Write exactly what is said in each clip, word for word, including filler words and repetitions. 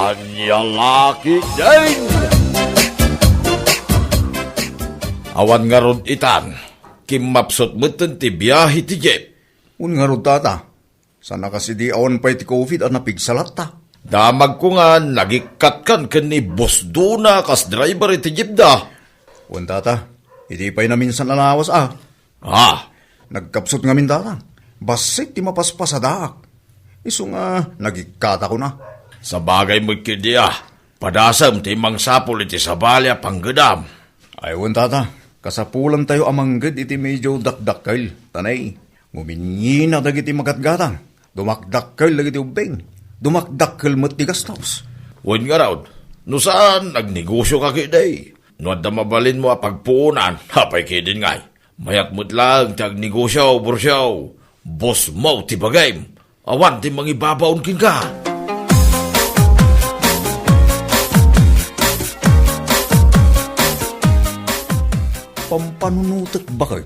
Ania la ketdin? Awan ngarud itan, kimmapsut metten ti biahe ti jeep. Wen ngarud, tata, saan a kas idi awan pay ti covid a napigsa latta. Damagko nga nagikkat kan ken ni Boss Dona kas driver iti jeep da. Wen, tata, idi pay naminsan a lawas a. Ah. Nagkapsut ngamin, tata. Bassit ti mapaspasadaak. Isu nga nagikkatakon a. Sabagay met ketdi a. Padasem ti mangsapul iti sabali a panggedam. Ay wen, tata, kasapulantayo a mangged iti medyo dakdakkel, ta nay, nguminngina dagiti magatgatang, dumakdakkel dagiti ubbing, dumakdakkel met ti gastos. Wen ngarud, no saan, agnegosioka ketdi. No adda mabalinmo a pagpuonan, apay ketdin ngay? Mayat met laeng ti agnegosio, Borsio. Boss mo ti bagim. Awan ti mangibabaon kenka. Pampanunotek, baket.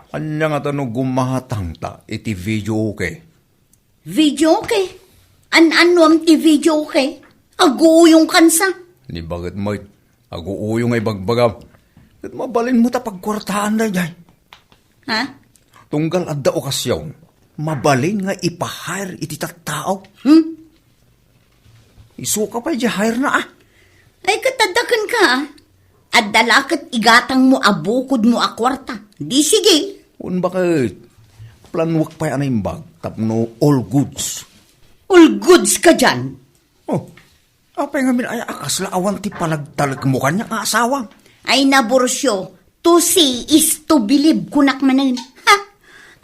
Ania ngata no gumatangta iti videoke? Videoke? An-annuam ti videoke? Aguuyong kansa. Ni baket met, aguuyo nga ibagbagam. Ket mabalin met a pagkuartaan daydiay. Ha? Tunggal adda okasion, mabalin nga ipa-hire iti tattao. Hmm? Isuka pay di hire na, ah. Ay, ket adda kenka, ah. Adda la ket igatangmo a bukodmo a kuarta. Di sige. Wen baket, planuek pay a naimbag tapno all goods. All goods kadian? Oh, apay ngamin aya a kasla awan ti panagtalekmo kaniak nga asawa? Ay, Borsio, to see is to believe, kunak manen. Ha?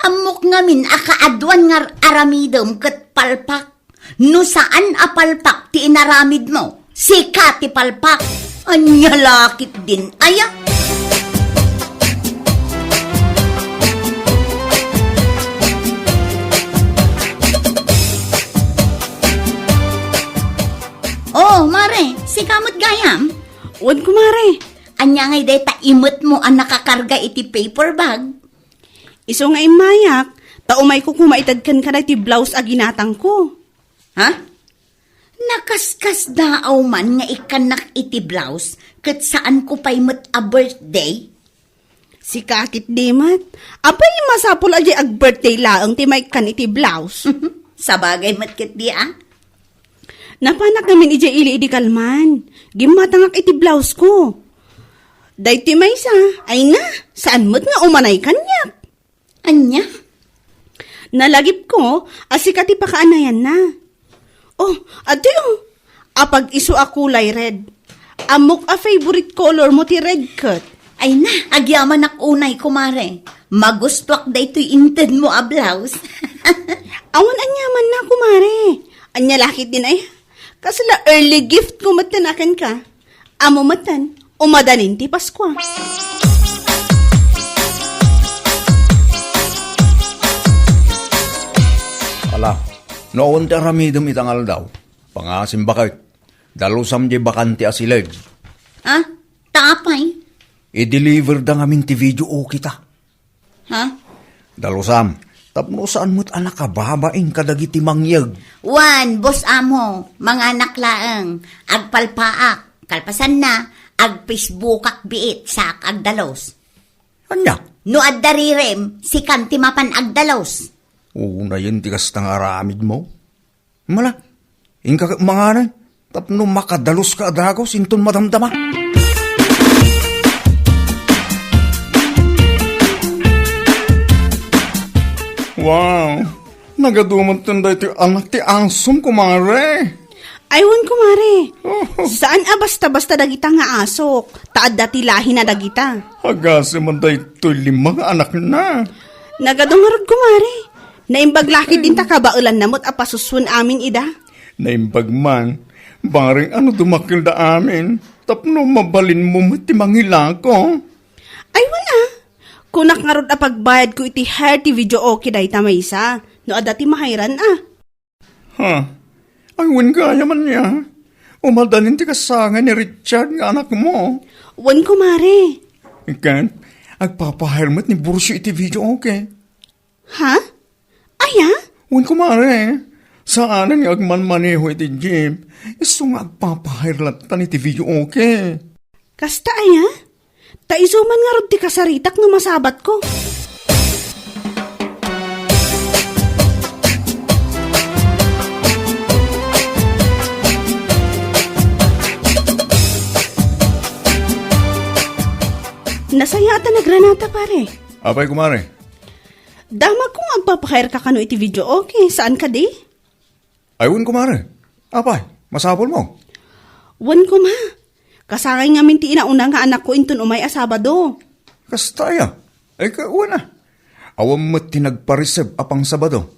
Ammok ngamin a kaaduan nga ar-, aramidem ket palpak. No saan a palpak ti inaramidmo, sika ti palpak. Ania la ketdin aya? Oh, mare, sika met gayam? Wen, kumare. Ania ngay dayta imetmo a nakakarga iti paper bag? Isu nga immayak, ta umayko koma ited kenka daytoy blouse a ginatangko. Ha? Nakaskasdaaw man nga ikkannak iti blouse ket saanko pay met a birthday? Sika ketdi met. Apay, masapul a di ag-birthday laeng ti maikkan iti blouse. Sabagay met ketdi, ah. Napanak ngamin idiay ili idi kalman. Gimmatangak iti blouse ko. Daytoy maysa, ay na, saan met nga umanay kaniak. Ania? Nalagipko a sika ti pakaanayanna. Oh, adtoy, oh. Apag-isu a kulay red. Ammok a favorite color mo ti red ket. Ay na, agyamanak unay, kumare. Magustuak daytoy intedmo a blouse. Awan aniamanna, kumare. Ania la ketdin aya? Kasla early gift ko metten a kenka. Ammo metten, umadanin ti Paskua. Ala, no awan ti aramidem ita nga aldaw, pangasim baket, dalusam diay bakante a siled. Ah, ta apay? I-deliver da ngamin ti video okay ta. Ha? Dalusam, tapno saan met a nakababain kadagiti mangyeg. Wen, Boss Amo, manganak laeng, agpalpaak, kalpasanna, ag-Facebookak biit, saak agdalus. Ania? No adda rirem, sikan ti mapan agdalus. Unayen ti kasta nga aramidmo. Mala, inka ket manganay, tapno makadaluska a dagus inton madamdama. Wow! Nagaduman ten daytoy anak ti asom, kumare. Ay, wen, kumare. Saan a basta-basta dagita nga asok, ta adda ti lahina dagita. Agasem man daytoy lima nga anakna. Nagadu ngarud, kumare. Naimbag la ketdin ta kabaelanna met a pasusuen amin ida. Naimbag man, bareng a no dumakkelda amin, tapno mabalinmo met ti mangilako. Ay, wen a. Kunak ngarud a pagbayadko iti hire ti video okay dayta maysa, no adda ti mahayran a. Ha? Ay, wen gayam ania. Umadanin ti kasangay ni Richard nga anakmo. Wen, kumare. Ket, agpapahire met ni Borsio iti video okay. Ha? Aya? Wen, kumare. Saanen nga agmanmaneho iti jeep, isu nga agpapahayar lattan iti video okay. Kasta aya? Ta isu man ngarud ti kasaritak no masabatko. Nasayaat a nagranata, pare. Apay, kumare? Damagko nga agpapahayarka kano iti video okay, saan kadi? Ay, wen, kumare. Apay, masapulmo? Wen, kuma. Kasangay ngamin ti inauna nga anakko inton umay a Sabado. Kasta aya? Ay, ka, wen a. Awan met ti nagpariseb a pang-Sabado.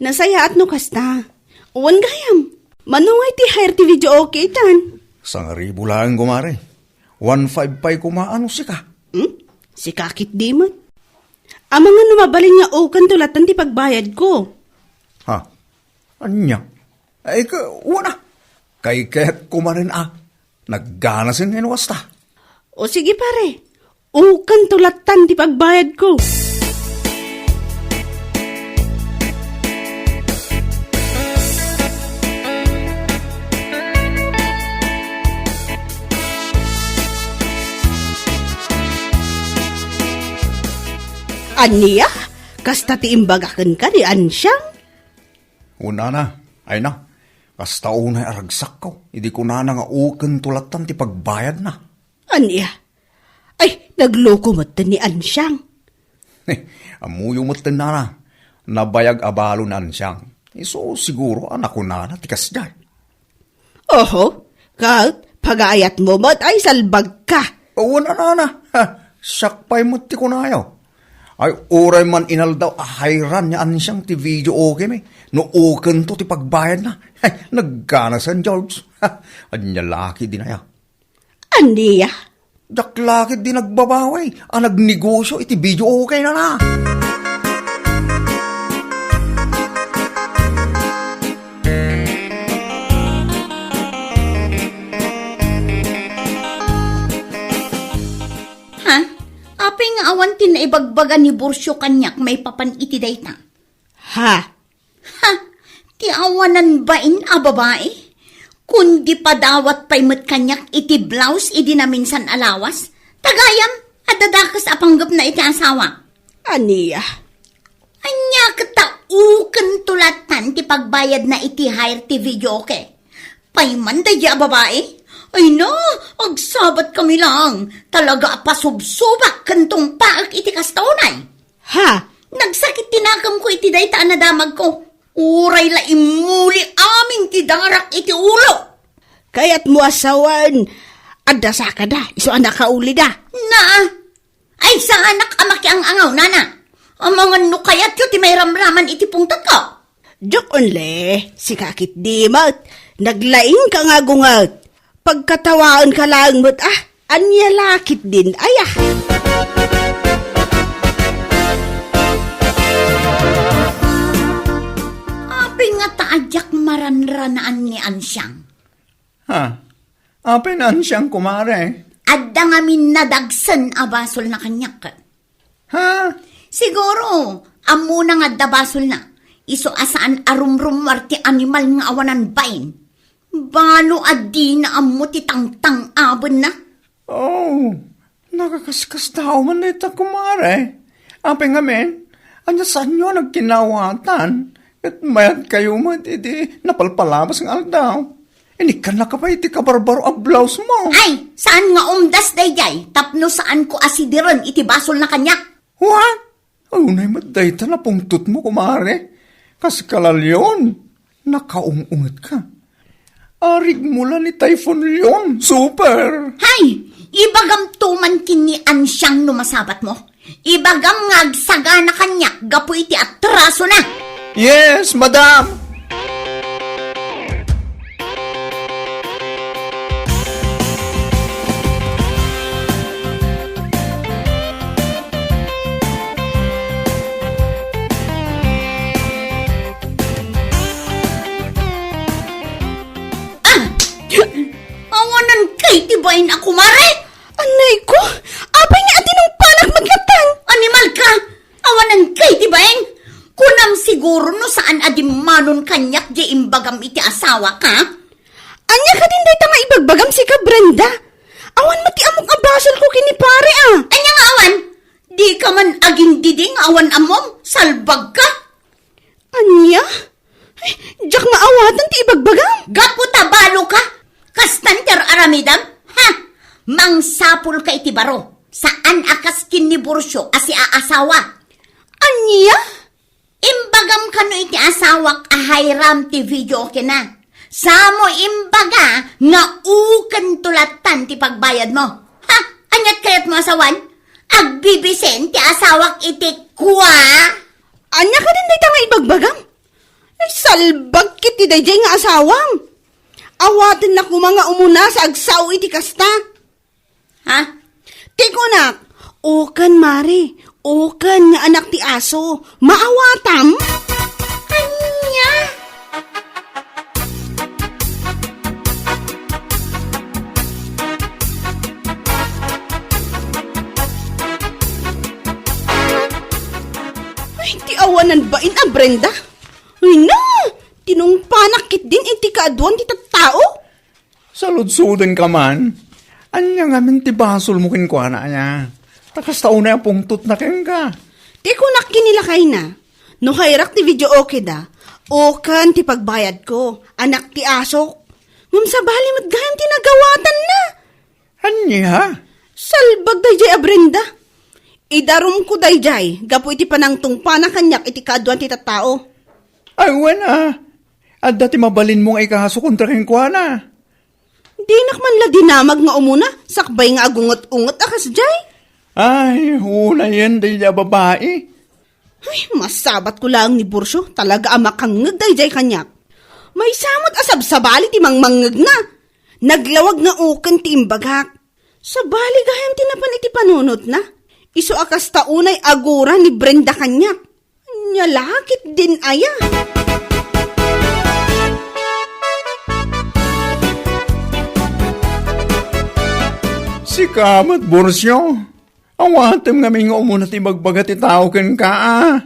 Nasayaat no kasta. Wen gayam. Mano ngay ti hire ti video okay tan? Sangaribu laeng, kumare. One five pay kuma, ano sika? Hmm? Sika ketdi met. Amangan no mabalin nga uken to latan ti pagbayadko. Ha? Ania? Ay, ka, wen a. Kaykayatko manen a. Nagganasen nga no kasta. O sige, pare. Uken to latan ti pagbayadko. Ania? Kasta ti imbaga kenka ni Ansiang? Kunana, ay na, kasta unay a ragsakko, idi kunana nga uken to latan ti pagbayadna. Ania? Ay, nagloko met ni Ansiang. Ammoyo met nana, nabayag a balo ni Ansiang. Isu siguro a nakunana ti kasdiay. Oho, ket pagaayatmo met ay salbagka. Wen a nana, ha, siak pay met ti kunayo. Ay, uray man inaldaw a hayran ni Ansiang ti video okay mi. No uken to ti pagbayadna. Ay, nagganasen, George. Ha, ania la ketdin aya? Ania? Diak la ketdi nagbabawi a nagnegosio iti video okay nana. Ha? Apay nga awan ti naibagbaga ni Bursio kaniak maipapan iti dayta? Ha? Ha! Ti awanan bain a babai? Kundi padawat pay met kaniak iti blouse idi naminsan a lawas? Ta gayam, adda dakes a panggepna iti asawa. Ania? Ania ket ta uken to latan ti pagbayadna iti hire ti video okay? Pay man daydi a babai? Ay na, agsabat kami lang. Talaga a pasubsobak ken tungpaek iti kasta unay. Ha? Nagsakit ti nakemko iti dayta a nadamagko. Uray la immuli amin ti darak iti ulo. Kayatmo a sawen, adda sakada, isu a nakaulida. Naa, ay saanak a makiang-angaw, nana. Amangan no kayatyo ti mairamraman iti pungtotko. Joke only, sika ketdi met, naglaingka nga agunget. Pagkatawaenka laeng met, ah, ania la ketdin aya? Apay ngata a diak maranranaan ni Ansiang? Ha? Apay ni Ansiang, kumare? Adda ngamin nadagsen a basolna kaniak. Ha? Siguro, ammona nga adda basolna. Isu a saan a rumrummuar ti animal nga awanan bain. Balo a dina ammo ti tangtang-abenna. Oh, nakakaskasdaaw man dayta, kumare. Apay ngamin, ania saanyo a nagkinawatan? Ket mayatkayo met iti napalpalabas nga aldaw. Inikkannaka pay iti kabarbaro a blouse mo. Ay, saan nga umdas daydiay tapno saanko a sidiren iti basolna kaniak? What? Ay, unay met dayta napungtotmo, kumare. Kas kala Leon, nakaung-ungetka. Arigmo la ni Typhoon Leon, super! Hay! Ibagamto man ken ni Ansiang no masabatmo. Ibagam nga agsagana kaniak gapu iti atrasona. Yes, madam! Ah! Awanan kay ti bain a kumare? Anay ko, apay nga adinong panak maglattan? Animal ka! Awanan kay ti bain? Kunam siguro no saan a dimmanon kaniak diay imbagam iti asawak, ha? Ania kadin dayta nga ibagbagam, sika, Brenda? Awan met ti ammok a basolko ken ni pare, a. Ania nga awan? Dika man agindidi nga awan ammom, salbagka. Ania? Ay, diak maawatan ti ibagbagam. Gapu ta balo ka. Kastan ti ar-aramidam? Ha? Mangsapulka iti baro. Saan a kas ken ni Borcio a siaasawa. Ania? Imbagam kano iti asawak a hayram ti video okay na. Samo imbaga nga ukento lattan ti pagbayadmo. Ha? Aniat kayatmo a sawan? Agbibisen ti asawak iti kua? Ania kadin dayta nga ibagbagam? Ay, salbag ket ti daydiay nga asawam. Awatenna koma nga umuna sa agsao iti kasta. Ha? Ti kunak, uken, Mari, uken nga anak ti aso, maawatam? Ania? Ay, ti awanan bain a Brenda. Ay na, tinungpanak ketdin iti kaaduan ti tattao. Saludsodenka man. Ania ngamin ti basolmo kenkuana, aya? Ta kasta unay a pungtotna kenka. Ti kunak ken ni lakayna, no hayrak ti video okay da, uken ti pagbayadko, anak ti asok. Ngem sabali met gayam ti nagawatanna. Ania? Salbag daydiay a Brenda. Idarumko daydiay gapu iti panangtungpana kaniak iti kaaduan ti tattao. Ay, wen a. Adda ti mabalinmo nga ikaso kontra kenkuana. Dinak man la dinamag nga umuna, sakbay nga agunget-unget a kasdiay. Ay, unayen daydiay a babai. Ay, masabatko laeng ni Borcio, talaga a makangngeg daydiay kaniak. Maysa met a sabsabali ti mangmangngegna. Naglawag nga uken ti imbagak. Sabali gayam ti napan iti panunotna. Isu a kasta unay agura ni Brenda kaniak. Ania la ketdin aya? Sika met, Borcio. Awatem ngamin nga umuna ti ibagbaga ti tao kenka, a.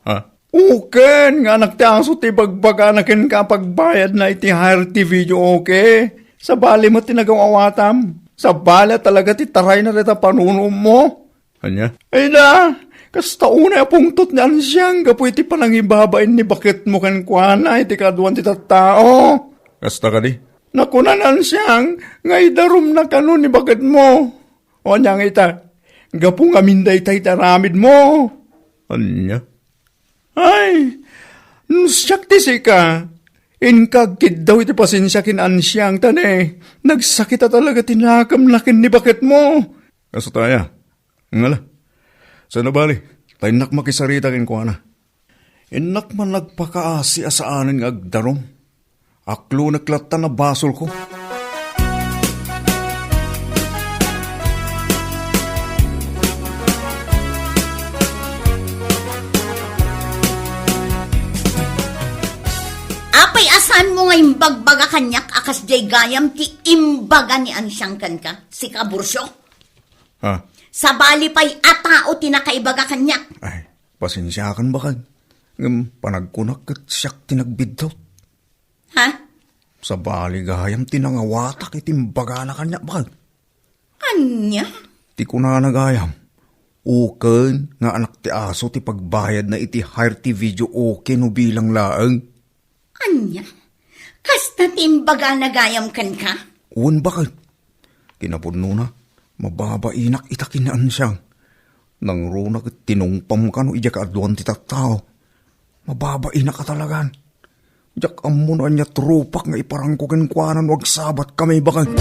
Ha? Uken nga anak ti aso ti ibagbagana kenka a pagbayadna iti hire ti video okay. Sabali met ti nagaw-awatam. Sabali a talaga ti tarayna dayta panunotmo. Ania? Ay da, kasta unay a pungtot ni Ansiang gapu iti panangibabain ni baketmo kenkuana iti kaaduan ti tattao. Kasta kadi? Nakuna ni Ansiang nga idarumna kano ni baketmo. O ania nga ita? Gapu ngamin dayta iti aramidmo. Ania? Ay, no siak ti sika, inka agkiddaw iti pasensia ken Ansiang ta ne, nagsakit a talaga ti nakemna ken ni baketmo. Kasta aya? Ngala, saan a bali, ta innak makisarita kenkuana. Innak man nagpakaasi a saanen nga agdarum. Aklonek latta a basolko. Apay a saanmo nga imbagbaga kaniak a kasdiay gayam ti imbaga ni Ansiang kenka, sika, Borcio? Ha? Sabali pay a tao ti nakaibaga kaniak. Ay, pasensiakan, bakag. Ngem panagkunak ket siak ti nagbiddut. Ha? Sabali gayam ti nangawatak iti imbagana kaniak, bakag. Ania? Ti kunana gayam, uken nga anak ti aso ti pagbayadna iti hire ti video okay no bilang laeng. Ania? Kasta ti imbagana gayam kenka? Wen, bakit? Kinapudnona, mababainak ita ken ni Ansiang. Nangruna ket tinungpam kano idiay kaaduan ti tattao. Mababainak a talagan. Diak ammo no ania ti rupak nga iparangko kenkuana no agsabat kami, bakit?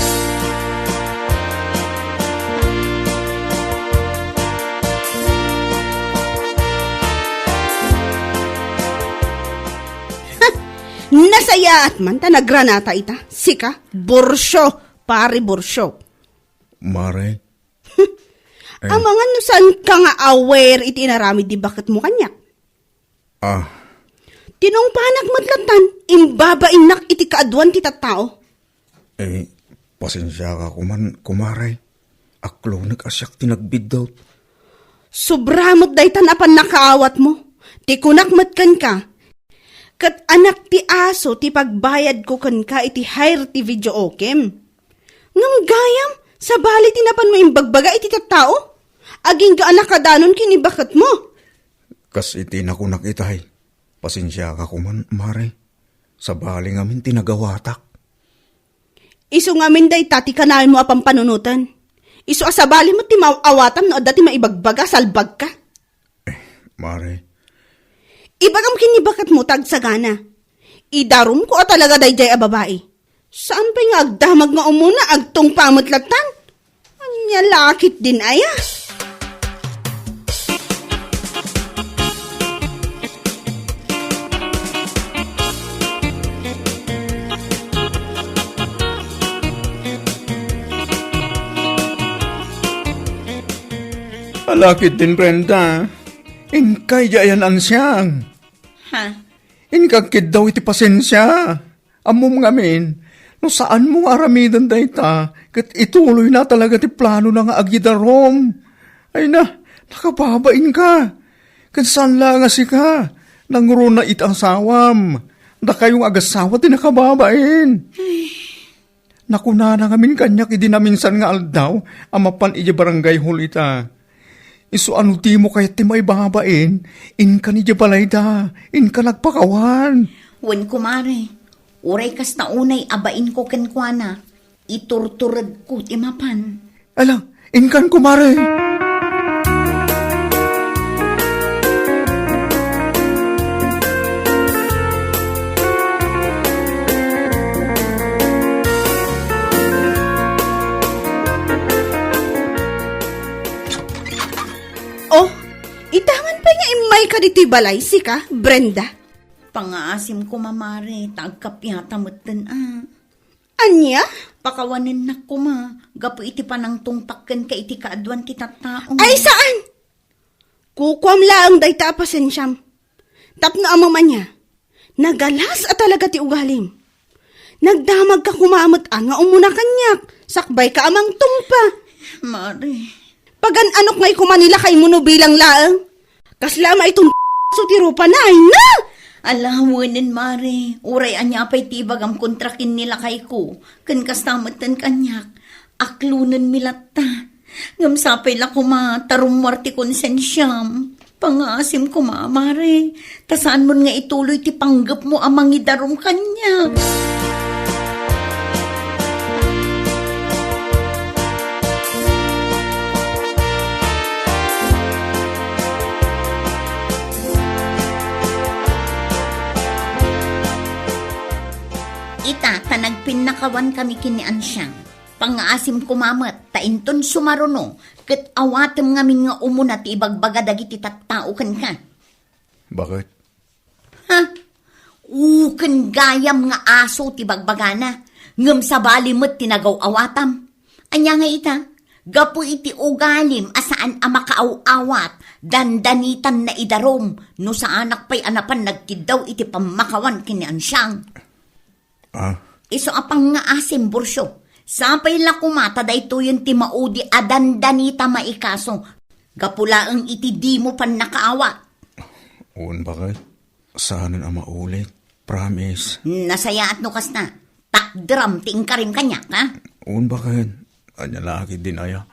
Nasayaat man ta nagranata ita. Sika, Borcio, pare Borcio. Mare. Eh. Amangan no saan ka nga aware iti inaramid ti baketmo kaniak. Ah. Tinungpanak met lattan, imbabainnak iti kaaduan ti tattao. Eh, pasensiaka koman, kumare. Aklonek a siak ti nagbiddut. Sobra met dayta a pannakaawatmo. Ti kunak met kenka, ket Anak ti aso ti pagbayadko kenka iti hire ti videokem. Ngem gayam, sabali ti napanmo imbagbaga iti tattao? Agingga a nakadanon ken ni baketmo. Kas iti nakunak itay, pasensiaka koman, Mare. Sabali ngamin ti nagawatak. Isu ngamin dayta ti kanayon mo a pampanunoten. Isu a sabali met ti maaw-awatam no adda ti maibagbaga, salbagka. Eh, Mare. Ibagam ken ni baketmo ta agsagana. Idarumko a talaga daydiay a babai. Saan pay nga agdamag nga umuna, agtungpa met lattan? Ania la ketdin aya? Ala ketdin, Brenda. Inkay di ayan ansiang. Ha? Inkagkiddaw iti pasensia. Ammom ngamin, no saanmo nga aramiden dayta, ket ituloyna talaga ti planona nga agidarom. Ay na, nakababainka. Ket saan la nga sika, nangruna iti asawam. Dakayo nga agassawa ti nakababain. Nakunana ngamin kaniak idi naminsan nga aldaw a mapan idiay Barangay Hall ita. Isu a no dimo kayat ti maibabain, inkan idiay balayda, inkan agpakawan. Wen, kumare, uray kasta unay a bainko kenkuana, iturturedko ti mapan. Ala, inkan, kumare. Oh, itaman pay nga immayka ditoy balay, sika, Brenda? Pangaasim koma, Mare, ta agkapiata metten a. Ania? Pakawanennak koma, gapu iti panangtungpak kenka iti kaaduan ti tattao. Ay, saan? Kukuam laeng dayta a pasensiam. Tapno ammom ania, nagalas a talaga ti ugalim. Nagdamagka koma met a nga umuna kaniak, sakbayka a mangtungpa. Mare. Pagan-anok ngay koma ni lakaymo no bilang laeng. Kasla a maitunso ti rupana, ay na! Ala, wenen, Mare. Uray ania pay ti ibagam kontra ken ni lakayko, ken kasta metten kaniak, aklonenmi latta. Ngem sapay la koma ta rummuar ti konsensiam. Pangaasim koma, Mare, ta saanmon nga ituloy ti panggepmo a mangidarum kaniak. Ita, ta nagpinnakawan kami ken ni Ansiang. Pangaasim koma met, ta inton sumaruno, ket awatem ngamin nga umuna ti ibagbaga dagiti tattao kenka. Baket? Ha? Uken gayam nga aso ti bagbagana, ngem sabali met ti nagaw-awatam. Ania nga ita? Gapu iti ugalim a saan a makaaw-awat, dandanitan naidarum, no saanak pay a napan nagkiddaw iti pammakawan ken ni Ansiang. Ah. Isu a pangngaasim, Burcio. Sapay la koma ta daytoyen ti maudi a dandanita maikaso. Gapu laeng iti dimo pannakaawat. Wen, baket. Saanen a maulit. Promise. Nasayaat no kasta. Takderam ti inkarim kaniak, ha? Wen, baket. Ania la ketdin aya?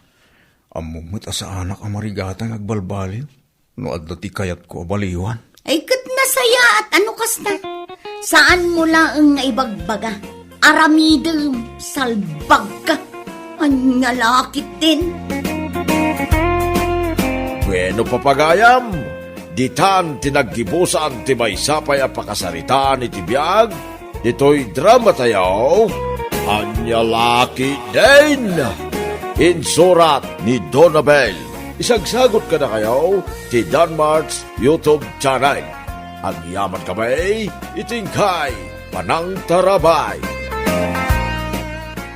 Ammom met a saanak a marigatan nga agbalbaliw no adda ti kayatko a baliwan. Ay, ket nasayaat a no kasta. Saanmo laeng nga ibagbaga. Aramidem, salbagka. Ania la ketdin? Bueno, papagayam, ditan ti naggibusan ti maysa pay a pakasaritaan iti biag ditoy dramatayo, Ania la ketdin? Insurat ni Donabel. Isagsagut kadakayo ti Danmart's YouTube channel. Agyaman kami iti inkay panangtarabay.